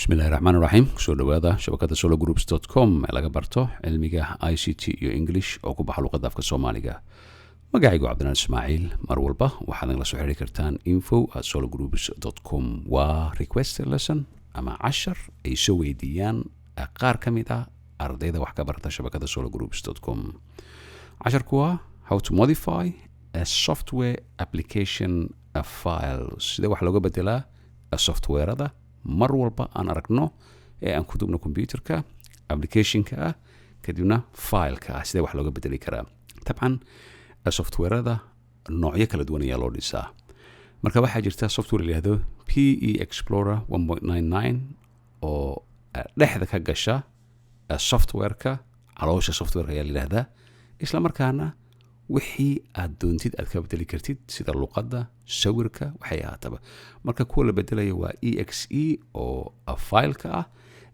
Bismillahi raxmaan raxiim. Kusoo dhawaada shabakada sologroups.com ee laga barto cilmiga ICT iyo English oo ku baxa luqadda afka Soomaaliga. Magacaygu Cabdinaan Ismaaciil. Mar walba waxaad nagala soo xiriiri kartaan info@sologroups.com. Waa request lesson ama cashar ay soo weydiiyaan qaar ka mid ah ardayda wax ka barta shabakada sologroups.com. Casharku waa how to modify a software application, a file. Sidee wax looga bedelaa softwarada mar walba aan aragno ee aan ku dubno computerka, applicationka ah, kadibna fileka ah? Sidee wax looga bedeli karaa? Tabcan, softwarada noocyo kala duwan ayaa loo dhisaa. Marka waxaa jirta software la yihahdo PE Explorer 1.99 oo dhexda ka gasha softwareka, caloosha softwareka ayaa la yihahdaa, isla markaana wixii aad doontid aad ka bedeli kartid, sida luqadda, sawirka, waxay ahaataba. Marka kuwa la bedelaya waa EXE oo fileka ah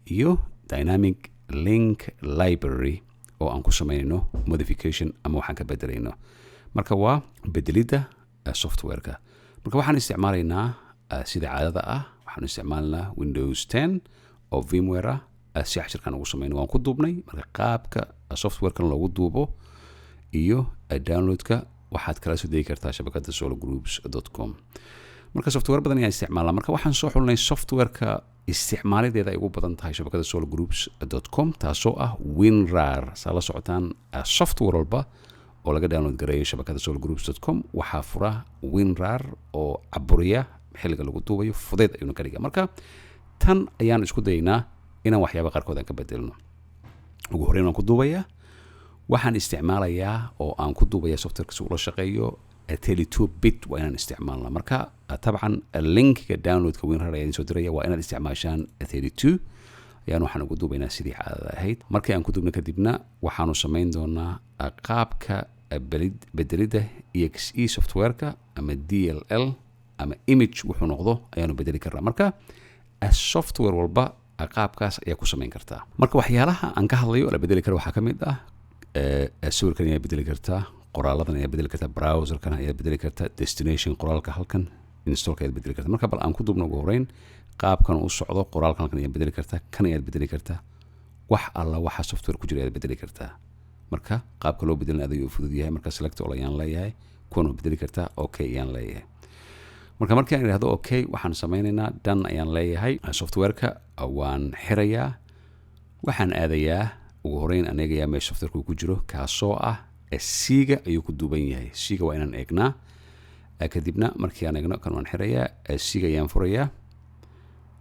iyo dynamic link library oo aan ku samaynayno modification ama waxaan ka bedelayno. Marka waa bedelidda softwareka. Marka waxaan isticmaalaynaa, sida caadada ah, waxaan isticmaalaynaa Windows 10 oo VMware ah si cashirkan ugu samayno. Waan ku duubnay. Marka qaabka softwarekan loogu duubo iyo downloadka waxaad kala soo degi kartaa shabakada sologroups.com. Marka software badan ayaan isticmaalnaa. Marka waxaan soo xulnay softwareka isticmaalideeda ay ugu badan tahay shabakada sologroups.com, taasoo ah WinRAR. Saa la socotaan, software walba oo laga download gareeyo shabakada sologroups.com waxaa fura WinRAR oo caburiya xilliga lagu duubayo, fudeed ayuuna ka dhiga. Marka tan ayaan isku dayaynaa inaan waxyaaba qaarkood aan ka bedelno. Ugu horreyn waan ku duubayaa. Waxaan isticmaalayaa oo aan ku duubaya softwareka si ula shaqeeyo 32 bit waa inaan isticmaalna. Marka tabcan linkiga downloadka WinRAR ayaa idin soo diraya. Waa inaad isticmaashaan 32. Ayaan waxaan ugu duubaynaa sidii caadada ahayd. Markii aan ku duubno kadibna waxaanu samayn doonaa qaabka bedelidda EXE softwareka ama DLL ama image wuxuu noqdo ayaanu bedeli karnaa. Marka software walba qaabkaas ayaa ku samayn kartaa. Marka waxyaalaha aan ka hadlayo oo la bedeli karo waxaa ka mid ah sawirkan ayaa bedeli kartaa, qoraaladan ayaa bedeli kartaa, browserkan ayaa bedeli kartaa, destination qoraalka halkan installka ayaad bedeli kartaa. Marka bal aan ku duubno ugu horeyn qaabkan u socdo. Qoraalkan halkan ayaad bedeli kartaa, kan ayaad bedeli kartaa, wax alla waxa software ku jira ayaad bedeli kartaa. Marka qaabka loo bedelin aad ayuu fudud yahay. Marka select all ayaan leeyahay, kuwan waa bedeli kartaa. Okay ayaan leeyahay. Marka markii aan idhahdo okay, waxaan sameynaynaa done ayaan leeyahay. Softwareka waan xirayaa. Waxaan aadayaa, ugu horeyn aan eegayaa meesha softwareka uu ku jiro, kaasoo ah C-ga ayuu ku duuban yahay. C-ga waa inaan eegnaa. Kadibna markii aan eegno, kan waan xirayaa, C-ga ayaan furayaa.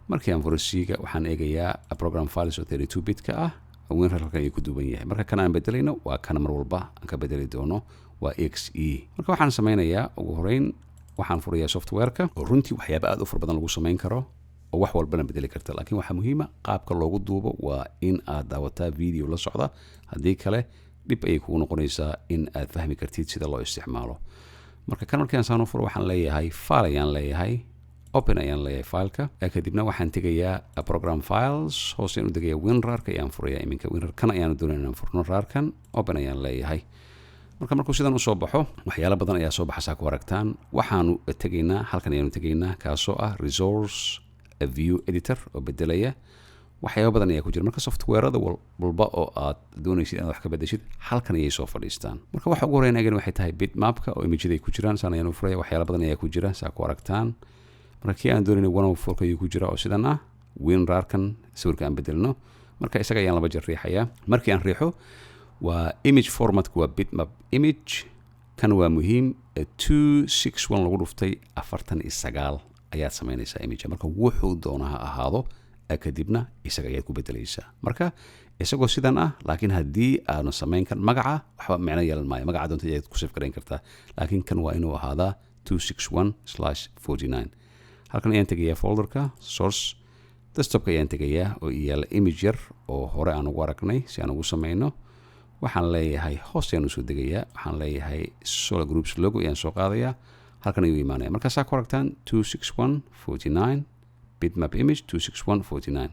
Markii aan furo C-ga, waxaan eegayaa program files oo 32 bit-ka ah. WinRAR halkan ayuu ku duuban yahay. Marka kan aan bedelayno waa kana mar walba aan ka bedeli doono, waa EXE. Marka waxaan sameynayaa, ugu horeyn waxaan furayaa softwareka, oo runtii waxyaaba aad u fara badan lagu samayn karo oo wax walbana bedeli karta, laakiin waxaa muhiima qaabka loogu duubo waa in aad daawataa video la socda. Haddii kale dhib ayay kugu noqonaysaa in aad fahmi kartid sida loo isticmaalo. Marka kan markii aan saan u furo, waxaan leeyahay file ayaan leeyahay, open ayaan leeyahay fileka. Kadibna waxaan tegayaa program files, hoos ayaan u tegayaa, WinRARka ayaan furayaa. Iminka WinRAR kan ayaanu doonaya inaan furno, RARkan open ayaan leeyahay. Marka markuu sidan usoo baxo, waxyaalo badan ayaa soo baxa, saa ku aragtaan. Waxaanu tegaynaa, halkan ayaanu tegaynaa, kaasoo ah resource view editor oo bedelaya. Waxyaaba badan ayaa ku jira. Marka softwarada walba oo aad doonaysid inaad wax ka bedeshid, halkan ayay soo fadhiistaan. Marka waxa ugu horeyn eegana waxay tahay bitmapka oo imageda ay ku jiraan. Saan ayaan u furaya. Waxyaala badan ayaa ku jira, saa ku aragtaan. Marka kii aan doonayna 104 ayuu ku jira, oo sidan ah, WinRARkan sawirka aan bedelno. Marka isaga ayaan laba jeer riixaya. Markii aan riixo, waa image formatka, waa bitmap image. Kan waa muhiim, 261 lagu dhuftay 49 ayaad samaynaysaa image. Marka wuxuu doona ha ahaado, kadibna isaga ayaad ku bedelaysaa. Marka isagoo sidan ah, laakiin haddii aanu samayn kan, magaca waxba micno yeelan maayo. Magaca doonta ayaad ku save garayn kartaa, laakiin kan waa inuu ahaadaa 261/49. Halkan ayaan tegayaa, folderka source desktopka ayaan tegayaa, oo yaalla image yar oo hore aan ugu aragnay si aan ugu samayno. Waxaan leeyahay, hoos ayaan usoo degayaa, waxaan leeyahay Solar Groups logo ayaan soo qaadayaa. Halkan ayuu imaanaya. Markaasaa ku aragtaan 261 49, bitmap image 261 49.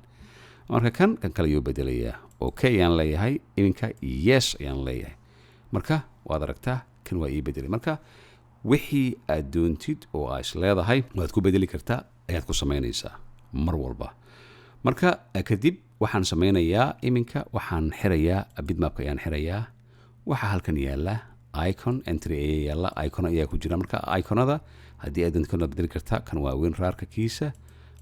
Marka kan kale ayuu bedelayaa. Okay ayaan leeyahay iminka, yes ayaan leeyahay. Marka waad aragtaa, kan waa ii bedelay. Marka wixii aad doontid oo aa is leedahay waad ku bedeli kartaa ayaad ku samaynaysaa mar walba. Marka kadib waxaan sameynayaa iminka, waxaan xirayaa bitmapka ayaan xirayaa. Waxaa halkan yaala icon entry ayaa yaala, icon ayaa ku jira. Marka iconada haddii aad doonto kan bedeli kartaa. Kan waa WinRARka kiisa.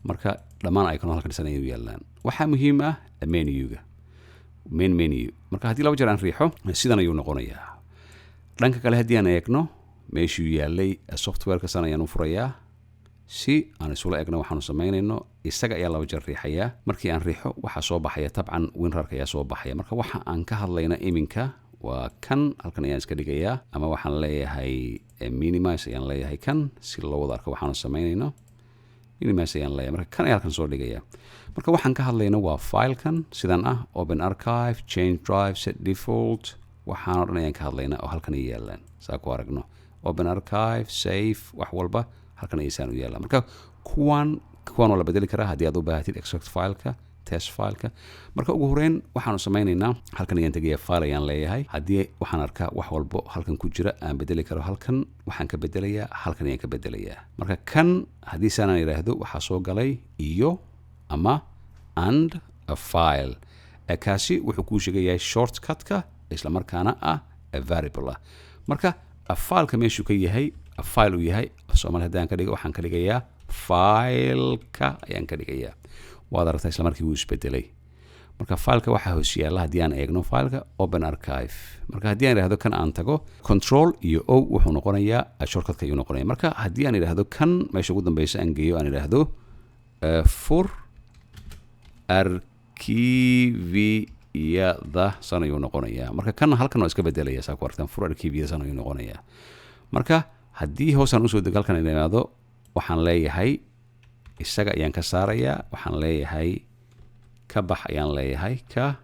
Marka dhammaan icon halkan dhisan ayay u yaalaan. Waxaa muhiim ah menuga, main menu. Marka haddii laba jeer aan riixo, sidan ayuu noqonayaa. Dhanka kale haddii aan eegno meeshuu yaalay softwareka, san ayaan u furayaa si aan isula egno waxaanu samaynayno. Isaga ayaa laba jeer riixayaa. Markii aan riixo, waxaa soo baxaya tabcan WinRARka ayaa soo baxaya. Marka waxa aan ka hadlayna iminka waa kan. Halkan ayaan iska dhigayaa ama waxaan leeyahay minimize ayaan leeyahay kan, si loo wada arko waxaanu samaynayno. Minimize ayaan leeyahay. Marka kan ayaa halkan soo dhigaya. Marka waxaan ka hadlayno waa filekan sidan ah: open archive, change drive, set default. Waxaan o dhan ayaan ka hadlaynaa oo halkan ay yaalaan, saa ku aragno. Open archive, save, wax walba halkan ayaysaan u yaallaan. Marka kuwan waa la bedeli karaa haddii aad u baahatid extract fileka, test fileka. Marka ugu horeyn waxaanu sameynaynaa, halkan ayaan tegaya, file ayaan leeyahay. Haddii waxaan arkaa wax walbo halkan ku jira aan bedeli karo, halkan waxaan ka bedelayaa, halkan ayaan ka bedelayaa. Marka kan haddii saanaan idhaahdo, waxaa soo galay iyo ama and a file. Kaasi wuxuu kuu sheegayaa shortcutka, isla markaana ah variable ah. Marka fileka meeshuu ka yahay file uu yahay Soomaali haddii aan ka dhigo, waxaan ka dhigayaa fileka ayaan ka dhigayaa. Waad aragtaa, isla markii wuu isbedelay. Marka fileka waxaa hoos yaalla, haddii aan eegno fileka, open archive. Marka haddii aan idhahdo kan aan tago, control iyo O wuxuu noqonayaa shortcutka ayuu noqonaya. Marka haddii aan idhaahdo kan meesha ugu dambeysa aan geeyo, aan idhaahdo fur arkiviyada, san ayuu noqonayaa. Marka kan halkan waa iska bedelaya, saa ku aragtaan, fur arkiviyada san ayuu noqonayaa. Marka haddii hoosaan usoo dego, halkan imaado, waxaan leeyahay isaga ayaan ka saarayaa. Waxaan leeyahay ka bax ayaan leeyahay, ka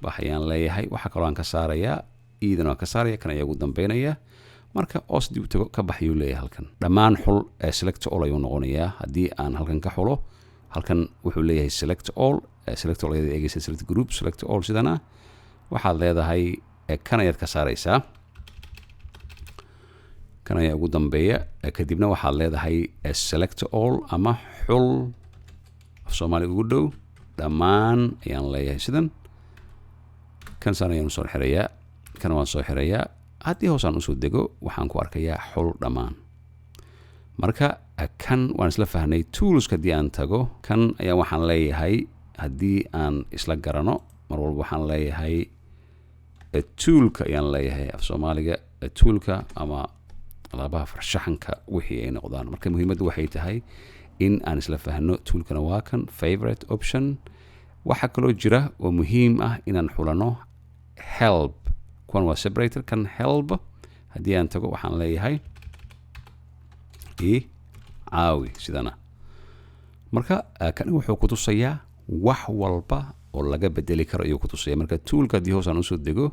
bax ayaan leeyahay. Waxaa kaloo aan ka saarayaa iidan, waan ka saaraya. Kan ayaa ugu dambeynaya. Marka hoos dib u tago, ka bax ayuu leeyahay. Halkan dhammaan xul ee select all ayuu noqonayaa. Haddii aan halkan ka xulo, halkan wuxuu leeyahay select all. Select all ayaad eegaysa, select group, select all sidana waxaad leedahay. Kan ayaad ka saaraysaa, kan ayaa ugu dambeeya. Kadibna waxaad leedahay select all ama xul, af Soomaaliga ugu dhow, dhammaan ayaan leeyahay sidan. Kan saan ayaan usoo xirayaa, kan waan soo xirayaa. Haddii hoosaan usoo dego, waxaan ku arkayaa xul dhammaan. Marka kan waan isla fahnay. Toolska haddii aan tago, kan ayaa waxaan leeyahay, haddii aan isla garano, mar walba waxaan leeyahay toolka ayaan leeyahay, af Soomaaliga toolka ama alaabaha farshaxanka wixii ay noqdaan. Marka muhiimaddu waxay tahay in aan isla fahno. Toolkana waa kan, favorite, option. Waxaa kaloo jira oo muhiim ah inaan xulano help. Kuwan waa separator. Kan help haddii aan tago, waxaan leeyahay i caawi sidana. Marka kan wuxuu kutusayaa wax walba oo laga bedeli karo ayuu kutusaya. Marka toolka haddii hoos aan usoo dego,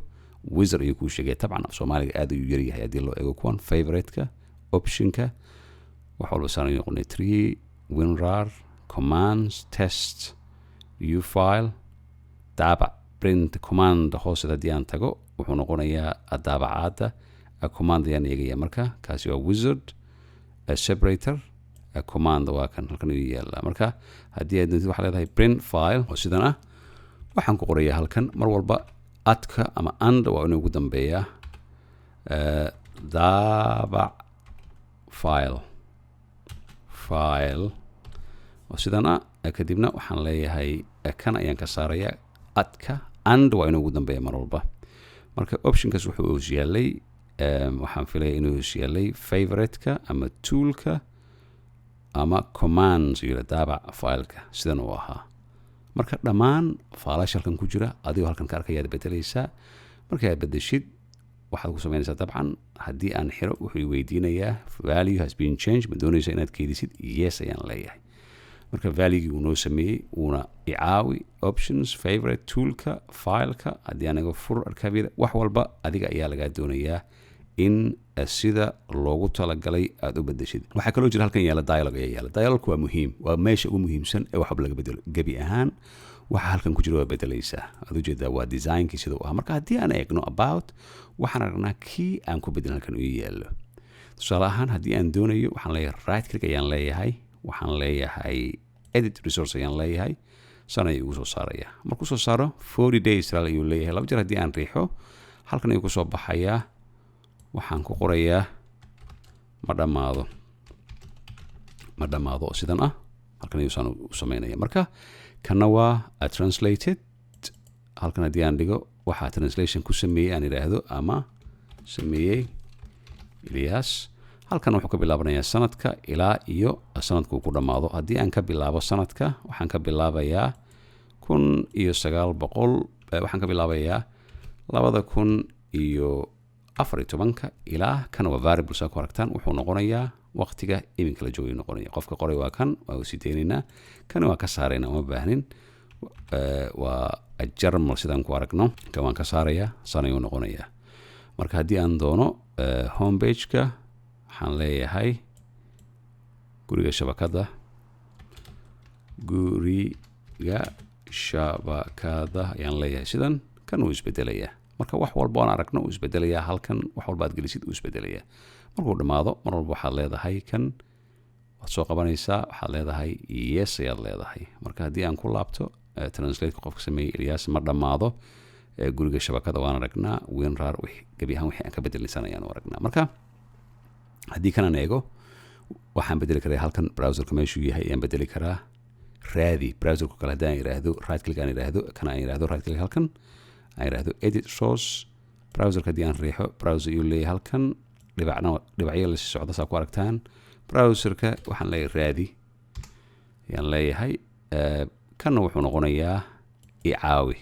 wizard ayuu kuu sheegaya. Tabcan af Soomaaliga aad ayuu yaryahay haddii loo eego kuwan. Favorite-ka, optionka, wax walba saan ayuu noqonay: tree, WinRAR, commands, test, new file, daabac, print. Command hoose haddii aan tago, wuxuu noqonayaa daabacaadda. Command ayaan eegaya. Marka kaasi waa wizard, separator, command waa kan halkan ayuu yaallaa. Marka haddii aad doontid, waxaa leedahay print file oo sidan ah. Waxaan ku qorayaa halkan, mar walba adka ama and waa inuu ugu dambeeyaa, daabac file, file oo sidan ah. Kadibna waxaan leeyahay kan ayaan ka saarayaa adka, and waa inuu ugu dambeeya mar walba. Marka optionkaas wuxuu hoos yaallay, waxaan filaya inuu hoos yaallay favorite-ka ama toolka ama commands iyo daabac fileka sidan uu ahaa. Marka dhammaan faalasha halkan ku jira adigoo halkan ka arkayaad bedelaysaa. Marka aad bedeshid, waxaad ku samaynaysaa dabcan, haddii aan xiro, wuxuu weydiinayaa "Value has been changed, ma doonaysa inaad keydisid?" "Yes" ayaan leeyahay. Marka valuegii uu noo sameeyey, wuuna icaawi, options, favorite, toolka, fileka. Haddii anaga fur arkabyada, wax walba adiga ayaa lagaa doonayaa in sida loogu talagalay aada u bedeshid. Waxaa kaloo jira halkan yaala dialog ayaa yaala. Dialogku waa muhiim, waa meesha ugu muhiimsan ee waxba laga bedelo. Gebi ahaan waxa halkan ku jira waa bedelaysaa. Aad ujeedaa, waa designkii sida uu ahaa. Marka haddii aan eegno about, waxaan aragnaa kii aan ku bedelin halkan uu yaallo. Tusaale ahaan, haddii aan doonayo, waxaan leeyahay right click ayaan leeyahay, waxaan leeyahay Edit resource ayaan leeyahay, san ayuu igu soo saaraya. Markuu soo saaro, 40 days trial ayuu leeyahay. Laba jeer haddii aan riixo, halkan ayuu kusoo baxayaa. Waxaan ku qorayaa "Ma dhammaado", "Ma dhammaado" oo sidan ah. Halkan ayuu saan u sameynaya. Marka kana waa translated. Halkan haddii aan dhigo, waxaa translation ku sameeyey aan idhaahdo ama sameeyey Ilyas. Halkan wuxuu ka bilaabanayaa sanadka ilaa iyo sanadka uu ku dhammaado. Haddii aan ka bilaabo sanadka, waxaan ka bilaabayaa 1900, waxaan ka bilaabayaa 2014-ka ilaa. Kana waa variable, saa ku aragtaan. Wuxuu noqonayaa waqtiga iminka la joogay noqonaya. Qofka qoray waa kan, waa u sii deynaynaa. Kana waa ka saarayna, uma baahnin. Waa Jarmal sidaan ku aragno. Kan waan ka saarayaa, san ayuu noqonayaa. Marka haddii aan doono homepage-ka, waxaan leeyahay guriga shabakadda. Guriga shabakada ayaan leeyahay sidan. Kan uu isbedelayaa. Marka wax walba oon aragno uu isbedelayaa. Halkan wax walba aad gelisid uu isbedelayaa. Markuu dhammaado, mar walba waxaad leedahay kan waad soo qabanaysaa, waxaad leedahay yes ayaad leedahay. Marka haddii aan ku laabto translate-ka qofka sameeyey Ilyas, "Ma dhammaado", guriga shabakada waan aragnaa, WinRAR gebi ahaan wixii aan ka bedelinsan ayaan u aragnaa. Marka haddii kanaan eego, waxaan bedeli karaa halkan browserka meeshuu yahay ayaan bedeli karaa. Raadi browserka kale haddii aan idhaahdo, right click aan idhaahdo, kan aan idhaahdo right click, halkan aan idhaahdo edit source, browserka haddii aan riixo, browser ayuu leeyahay. Halkan dhibacna dhibacyo la socda, saa ku aragtaan. Browserka waxaan leeyahay raadi ayaan leeyahay. Kanna wuxuu noqonayaa icaawi,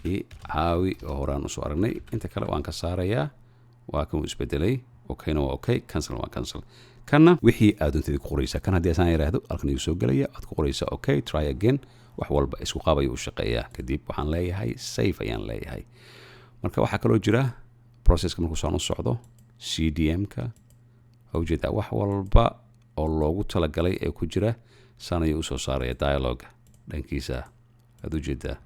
icaawi oo horaan usoo aragnay. Inta kale waan ka saarayaa. Waa kan, uu isbedelay. Okay-na waa okay, cancel waa cancel. Kanna wixii aad doontadii ku qoraysaa. Kan haddii asaan yidhaahdo, halkan ayuu soo gelaya, waad ku qoraysaa okay, try again. Wax walba isku qaab ayuu u shaqeeyaa. Kadib waxaan leeyahay save ayaan leeyahay. Marka waxaa kaloo jira processka markuu saan u socdo, CDM-ka waa ujeedaa, wax walba oo loogu talagalay ee ku jira saan ayuu usoo saaraya. Dialoga dhankiisa waad ujeedaa,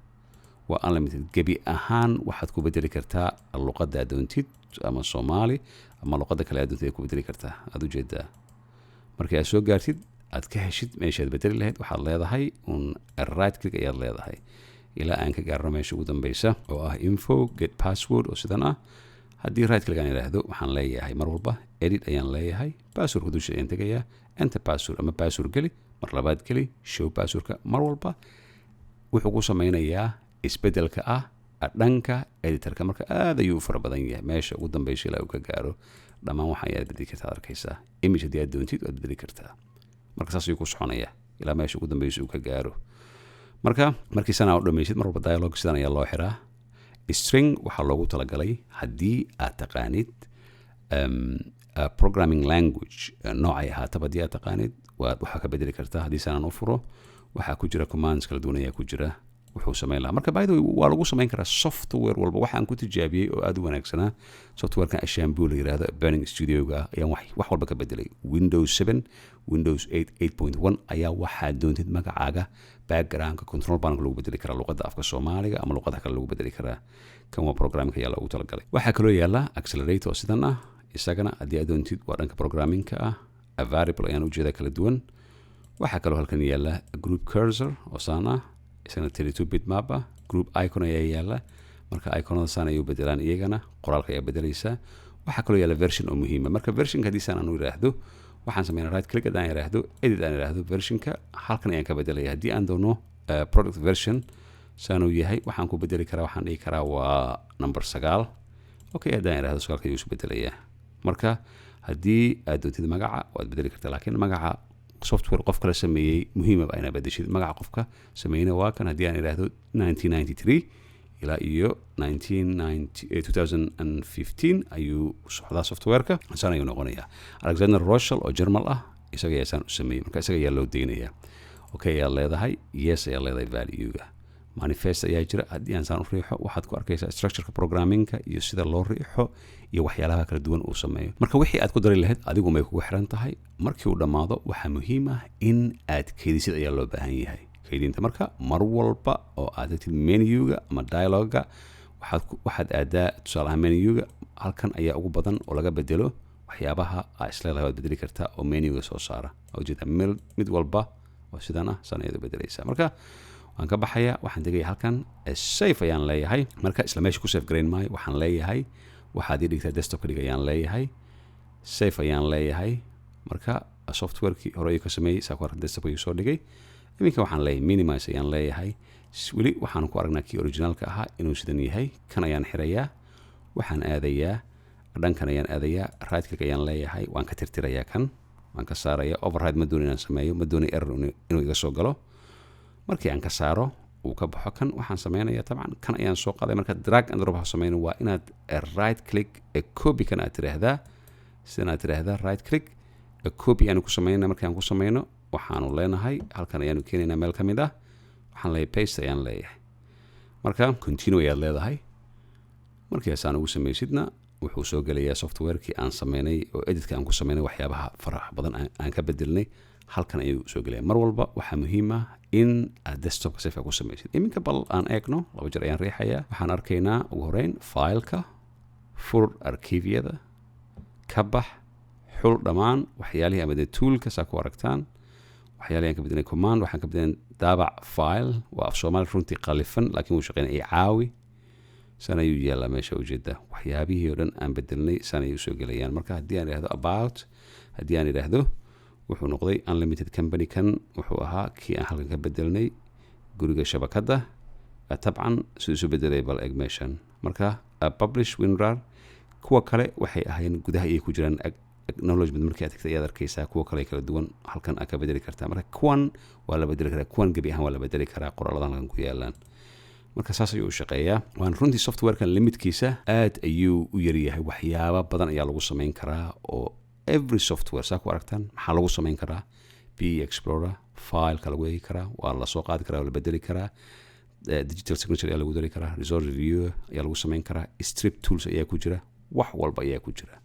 waa unlimited. Gebi ahaan waxaad ku bedeli kartaa luqadda aad doontid, ama Soomaali ama luqadda kale aad doontid aad ku bedeli kartaa, aad ujeedaa. Markii aad soo gaartid, aad ka heshid meeshaad bedeli lahayd, waxaad leedahay un right click ayaad leedahay ilaa aan ka gaarno meesha ugu dambeysa oo ah info, get password oo sidan ah. Haddii right click aan idhaahdo, waxaan leeyahay mar walba edit ayaan leeyahay. Passwordka dusha ayaan tegayaa, enter password ama password geli, mar labaad geli, show passwordka. Mar walba wuxuu ku sameynayaa isbedelka ah dhanka editorka. Marka aad ayuu u fara badan yahay. Meesha ugu dambeysa ilaa uu ka gaaro, dhammaan waxa ayaad bedeli kartaa, ad arkaysaa. Image haddii aad doontid, waad bedeli kartaa. Marka saas ayuu ku soconaya ilaa meesha ugu dambeysa uu ka gaaro. Marka markii sanaa u dhammaysid, mar walba dialog sidan ayaa loo xiraa. String waxaa loogu talagalay haddii aad taqaanid programming language, noocay ahaataba, haddii aad taqaanid, waad waxaa ka bedeli kartaa. Haddii sanaan u furo, waxaa ku jira commands kala duwan ayaa ku jira wuxuu samayn lahaa. Marka by the way, waa lagu samayn karaa software walba. Waxaan ku tijaabiyey oo aad u wanaagsanaa softwarekan Ashampoo la yiraahdo, Burning Studioga ah, ayaan wax walba ka bedelay. Windows 7, Windows 8, 8.1 ayaa waxaad doontid magacaaga, backgroundka, control panel lagu bedeli karaa, luqadda afka Soomaaliga ama luqadaha kale lagu bedeli karaa. Kan waa programming ayaa loogu talagalay. Waxaa kaloo yaala accelerator oo sidan ah. Isagana haddii aad doontid, waa dhanka programmingka ah. A variable ayaan ujeedaa kala duwan. Waxaa kaloo halkan yaala group cursor oo saan ah, isagana 32 bit map ah. Group icon ayaa yaala. Marka iconada saan ayay u bedelaan, iyagana qoraalka ayaa bedelaysaa. Waxaa kaloo yaala version oo muhiima. Marka versionka haddii saan aan u idhaahdo, waxaan sameynaa right click haddaan idhaahdo, edit aan idhaahdo, versionka halkan ayaan ka bedelaya. Haddii aan doono product version saanuu yahay, waxaan ku bedeli karaa, waxaan dhihi karaa waa number 9. Okay, haddaan idhaahdo, 9-ka ayuu isu bedelayaa. Marka haddii aad doontid magaca, waad bedeli kartaa, laakiin magaca software qof kala sameeyey muhiimaba inaa bedeshid. Magaca qofka sameeyeyna waa kan. Haddii aan idhaahdo 1993 ilaa iyo 2015 ayuu socdaa softwareka, saan ayuu noqonayaa. Alexander Roshal oo Germal ah, isaga ayaa saan u sameeyey. Marka isaga ayaa loo deynayaa. Okay ayaa leedahay, yes ayaa leedahay. Valuega manifest ayaa jira. Haddii aan saan u riixo, waxaad ku arkaysaa structureka programmingka iyo sida loo riixo iyo waxyaalaha kala duwan uu sameeyo. Marka wixii aad ku dari lahayd adigu may kugu xiran tahay. Markii uu dhammaado, waxaa muhiim ah in aad keydisid ayaa loo baahan yahay kaydinta. Marka mar walba oo aad tagtid menuga ama dialoga, waxaad aadaa tusaale ahaan menuga. Halkan ayaa ugu badan oo laga bedelo waxyaabaha aa isleedahay waad bedeli kartaa oo menuga soo saara. Waa ujeedaa, mid walba waad Oo sidan ah, saan ayaad u bedelaysaa. Marka waan ka baxaya, waxaan tegaya halkan, save ayaan leeyahay. Marka isla meesha ku save garayn maayo. Waxaan leeyahay waxaad ii dhigtaa desktop ka dhig ayaan leeyahay. Save ayaan leeyahay. Marka softwarekii hore ayuu ka sameeyey, saa ku arag, desktop ayuu soo dhigay. Iminka waxaan leeyahay minimize ayaan leeyahay. Weli waxaan ku aragnaa kii originalka ahaa inuu sidan yahay. Kan ayaan xirayaa, waxaan aadayaa dhankan ayaan aadayaa, right click ayaan leeyahay, waan ka tirtirayaa kan, waan ka saaraya. Override ma dooni inaan sameeyo, ma dooni error inuu iga soo galo. Markii aan ka saaro, uu ka baxo kan, waxaan sameynaya tabcan kan ayaan soo qaaday. Marka drag and drop ha sameyno, waa inaad right click, copy kan aad tiraahdaa, sidan aad tiraahdaa, right click, copy ayaanu ku sameynaa. Markii aan ku sameyno, waxaanu leenahay halkan ayaanu keenaynaa meel ka mid ah. Waxaan leeyahay paste ayaan leeyahay. Marka continue ayaad leedahay. Markii asaan ugu samaysidna, wuxuu soo gelayaa softwarekii aan sameynay oo editka aan ku sameynay, waxyaabaha faraha badan aan ka bedelnay halkan ayuu soo gelaya. Mar walba waxaa muhiim ah in aad desktopka save ku samaysid. Iminka bal aan eegno. Laba jeer ayaan riixayaa. Waxaan arkaynaa ugu horeyn fileka fur, archiveyada ka bax, xul dhammaan waxyaalihii ama dee toolka, saa ku aragtaan waxyaalihii aan ka bedelnay. Command waxaan ka bedelnay daabac file, waa af Soomaali runtii qalifan, laakiin wuu shaqeynaya. I caawi, san ayuu yaallaa meesha, ujeeda waxyaabihii oo dhan aan bedelnay san ayay usoo gelayaan. Marka haddii aan idhahdo about, haddii aan idhaahdo, wuxuu noqday unlimited company. Kan wuxuu ahaa kii aan halkan ka bedelnay, guriga shabakadda. Tabcan siduu isu bedelay bal eg meeshan. Marka publish WinRAR, kuwa kale waxay ahaayeen gudaha ayay ku jiraan. Acknowledgement markii aad tagtay ayaad arkaysaa kuwa kale kala duwan, halkan aad ka bedeli kartaa. Marka kuwan waa la bedeli karaa, kuwan gebi ahaan waa la bedeli karaa, qoralladan halkan ku yaalaan. Marka saas ayuu u shaqeeyaa. Waan runtii softwarekan limitkiisa aad ayuu u yaryahay. Waxyaabo badan ayaa lagu samayn karaa oo every software, saa ku aragtaan, maxaa lagu samayn karaa? PE Explorer fileka lagu eegi karaa, waa la soo qaadi karaa, waa la bedeli karaa. Digital signature ayaa lagu dari karaa, resource review ayaa lagu samayn karaa, strip tools ayaa ku jira, wax walba ayaa ku jira.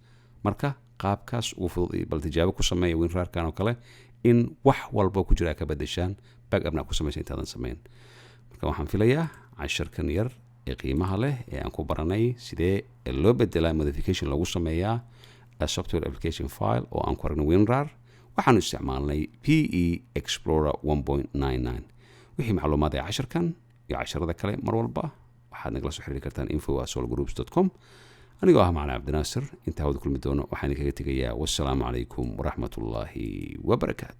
Marka qaabkaas ugu fudud bal tijaabo ku sameeya WinRARkan oo kale, in wax walba ku jira ka bedeshaan, backupna ku samaysa intaadan samayn. Marka waxaan filayaa casharkan yar ee qiimaha leh ee aan ku baranay sidee loo bedelaa, modification lagu sameeyaa software application file oo aan ku aragnay WinRAR, waxaanu isticmaalnay PE Explorer 1.99. Wixii macluumaad ee casharkan iyo casharada kale, mar walba waxaad nagala soo xiriiri kartaan info@sologroups.com. Anigoo ah Macalin Cabdinaasir, intaa wada kulmi doono, waxaan idinkaga tegayaa wassalaamu calaykum waraxmatullaahi wabarakaatu.